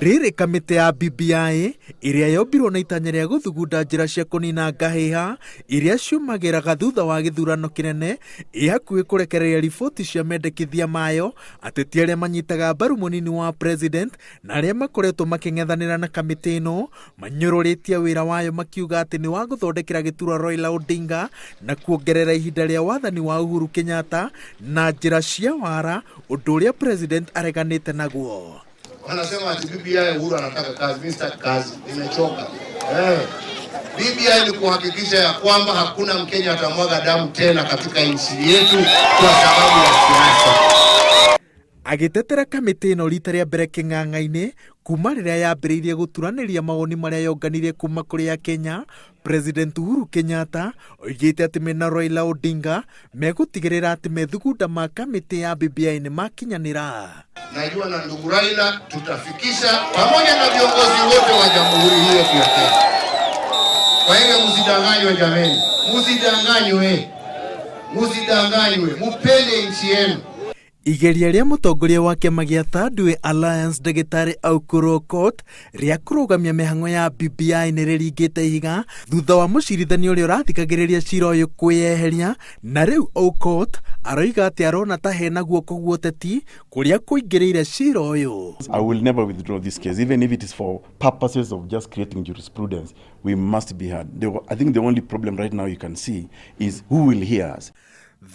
Rĩrĩ kamĩtĩ ya BBI ĩrĩa yombirwo na itanya rĩa gũthugunda njĩra cia kũnina ngahĩha iria ciumagĩraga thutha wa gĩthurano kĩnene ĩ hakuhĩ kũrekereria riboti cia mendekithia mayo. Ateti arĩa manyitaga mbaru mũnini wa president na arĩa makoretwo makĩng'ethanĩra na kamĩtĩ ĩno manyũrũrĩtie wĩra wayo makiuga atĩ nĩ wa gũthondekera gĩturwa Raila Odinga na kuongerera ihinda rĩa wathani wa Uhuru Kenyatta na njĩra cia wara, ũndũ ũrĩa president areganĩte naguo. Wanasema ati BBI Uhuru anataka kazi. Mimi sitaki kazi, nimechoka. Eh. BBI ni kuhakikisha ya kwamba hakuna Mkenya atamwaga damu tena katika nchi yetu kwa sababu ya siasa. Agĩtetera kamĩtĩ ĩno rita rĩa mbere kĩng'ang'a-inĩ kuma rĩrĩa yambĩrĩirie gũturanĩria mawoni marĩa yonganirie kuma kũrĩ Akenya, President Uhuru Kenyatta oigĩte atĩ mena Raila Odinga megũtigĩrĩra atĩ methugunda ma kamĩtĩ ya BBI nĩ makinyanĩra. Najua na ndugu Raila tutafikisha pamoja na viongozi wote wa jamhuri hii yetu ya Kenya. Kwa hivyo msidanganywe jameni, msidanganywe, msidanganywe, mupende nchi yenu. Igeria rĩa mũtongoria wa kĩama gĩa Third Way Alliance ndagĩtarĩ Aukuru Okot rĩa kũrũgamia mĩhang'o ya BBI nĩ rĩringĩte ihiga thutha wa mũcirithania ũrĩa ũrathikagĩrĩria cira ũyũ kwĩyeheria na rĩu Aukot aroiga atĩ arona ta hena guoko gwa ũteti kũrĩa kũingĩrĩire cira ũyũ. I will never withdraw this case, even if it is for purposes of just creating jurisprudence. We must be heard. I think the only problem right now you can see is who will hear us.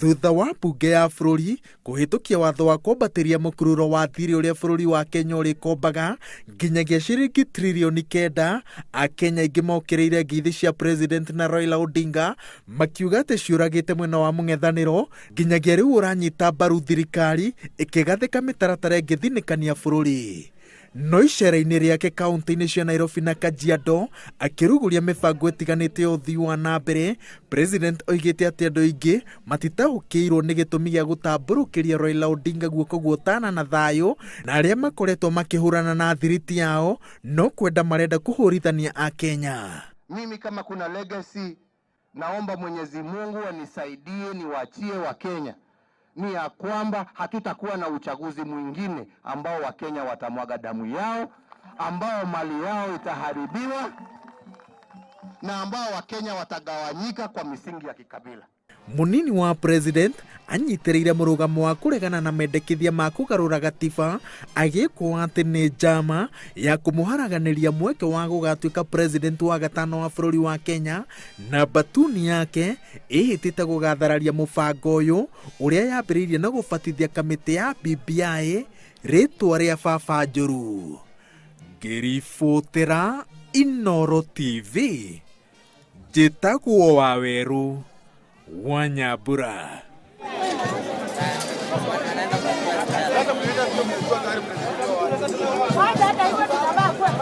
Thutha wa mbunge ya bũrũri kũhĩtũkia watho wa kwambatĩria mũkururo wa thirĩ ũrĩa bũrũri wa Kenya ũrĩkombaga nginyagia ciringi tririoni 9, Akenya aingĩ mokĩrĩire ngeithi cia president na Raila Odinga makiuga atĩ ciũragĩte mwena wa mũng'ethanĩro nginyagia rĩu ũranyita mbaru thirikari ĩkĩgathĩka mĩtaratara ĩngĩthinĩkania bũrũri. No icera-inĩ rĩake kaunti-inĩ cia Nairobi na Kajiado akĩruguria mĩbango ĩtiganĩte ya ũthii wa na mbere, president oigĩte atĩ andũ aingĩ matitaũkĩirwo nĩ gĩtũmi gĩa gũtambũrũkĩria Raila Odinga guoko guotana na thayũ na arĩa makoretwo makĩhũrana na thiriti yao no kwenda marenda kũhũrithania Akenya. Mimi kama kuna legacy naomba Mwenyezi Mungu anisaidie niwaachie Wakenya ni ya kwamba hatutakuwa na uchaguzi mwingine ambao Wakenya watamwaga damu yao, ambao mali yao itaharibiwa na ambao Wakenya watagawanyika kwa misingi ya kikabila. Munini wa president anyitĩrĩire mũrũgamo wa kũregana na mendekithia ma kũgarũra gatiba agĩkwo atĩ nĩ njama ya kũmũharaganĩria mweke wa gũgatuĩka president wa gatano wa bũrũri wa Kenya, na batuni yake ĩhĩtĩte gũgathararia mũbango ũyũ ũrĩa yambĩrĩirie na gũbatithia kamĩtĩ ya BBI rĩtwa rĩa baba njũru. Ngĩribotera Inooro TV, njĩtagwo Wawerũ wa Nyambura.